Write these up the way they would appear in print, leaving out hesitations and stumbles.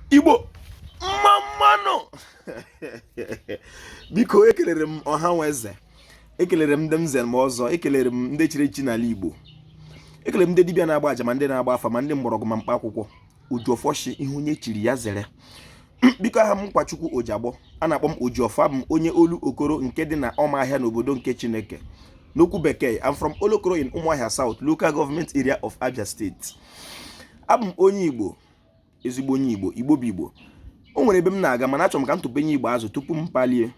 Igbo mma mma nụ. Biko, ekelere m ọha nwe eze, ekelere m ndị nze ma ọzọ, ekelere m ndị chiri echichi n'ala Igbo, ekelere m ndị dibịa na-agba aja, ma ndị na-agba afa, ma ndị mgbọrọgwụ, ma mkpa akwụkwọ. Ojiọfọ shi ihe onye chiri ya zere. Biko, aha m Nkwachukwu Ojiagbọ, a na-akpọ m Ojiọfọ. Abụ m onye Olokoro nke dị na Ụmụahịa n'obodo nke Chineke. N'okwu bekee, I'm from Olokoro in Umuahia South Local Government Area of Abia State. Abụ m onye Igbo, ezigbo onye Igbo, Igbo bụ Igbo. O nwere ebe m na-aga, mana achọrọ m ka m tụpenye Igbo azụ tupu m palie.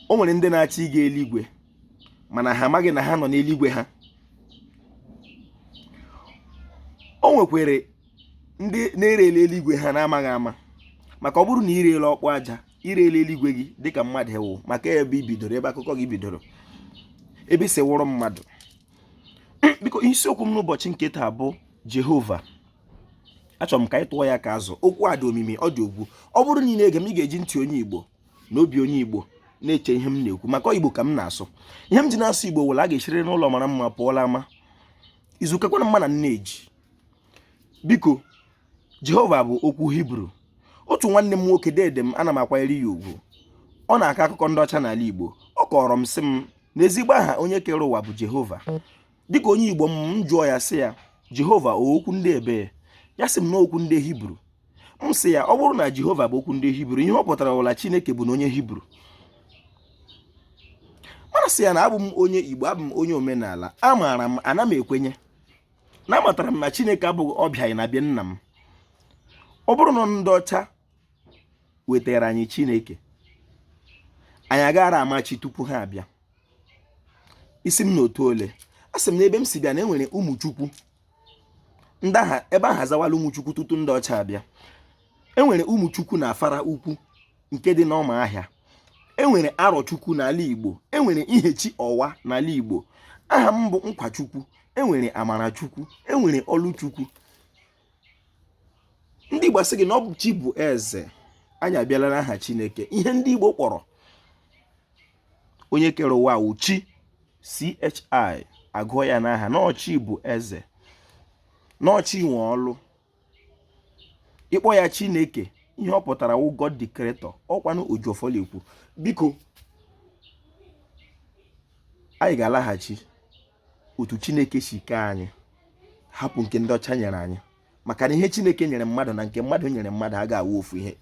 O nwere ndị na-achọ ịga eluigwe, mana ha amaghị na ha nọ n'eluigwe ha. O nwekwere ndị na-erele eluigwe ha na-amaghị ama, maka ọ bụrụ na i reela ọkpụ aja, i reela eluigwe gị dịka mmadụ ewu, maka ebe i bidoro, ebe akụkọ gị bidoro, ebe i si wụrụ mmadụ. Biko, isiokwu m n'ụbọchị nke taa bụ Jehova. Achọrọ m ka anyị tụọ ya ka azụ. Okwu a dị omimi, ọ dị ogwu. Ọ bụrụ na ị na-ege m, ị ga-eji ntị onye Igbo na obi onye Igbo na-eche ihe m na-ekwu, maka Igbo ka m na-asụ. Ihe m ji na-asụ Igbo wụla a ga-esiriri n'ụlọ mara mma pụọla ama izu kakwana mma na nneji. Biko, Jehova bụ okwu Hibru. Otu nwanne m nwoke, dede m, ana m akwanyere ya ugwu, ọ na-akọ akụkọ ndị ọcha n'ala Igbo. Ọ kọrọ m sị m na ezigbo aha onye kere ụwa bụ Jehova. Dịka onye Igbo, m jụọ ya sị ya, Jehova okwu ndị ebee? Ya sị m na okwu ndị Hibru. M sị ya, ọ bụrụ na Jehova bụ okwu ndị Hibru, ihe ọ pụtara wụla Chineke bụ na onye Hibru. Mana sị ya na abụ m onye Igbo, abụ m onye omenala, amaara m, ana m ekwenye na amatara m na Chineke abụghị ọbịa na be nna m. Ọ bụrụ na ndị ọcha wetara anyị Chineke, anyị agaghara ama chi tupu ha abịa. Ị sị m n'otu ole? A sị m na ebe m si bịa na enwere ụmụ Chukwu ndị aha ebe ahụ azawala ụmụ Chukwu tutu ndị ọcha abịa. Enwere ụmụ Chukwu na Afara Ukwu nke dị n'Ụmụahịa, enwere Arọchukwu n'ala Igbo, enwere Ihechi Ọwa n'ala Igbo. Aha m bụ Nkwachukwu, enwere Amarachukwu, enwere Ọlụchukwu. Ndị Igbo asị gị na ọ bụ chi bụ eze. Anyị abịala n'aha Chineke. Ihe ndị Igbo kpọrọ onye kere ụwa wụ chi, chi, agụọ ya n'aha na ọ chi bụ eze, na ọ chi nwe ọlụ. Ị kpọ ya Chineke, ihe ọ pụtara wụ God the creator. Ọkwanụ Ojiọfọ na-ekwu. Biko, anyị ga-alaghachi otu Chineke si kee anyị, hapụ nke ndị ọcha nyere anyị, maka na ihe Chineke nyere mmadụ na nke mmadụ nyere mmadụ agaghị awụ ofu ihe.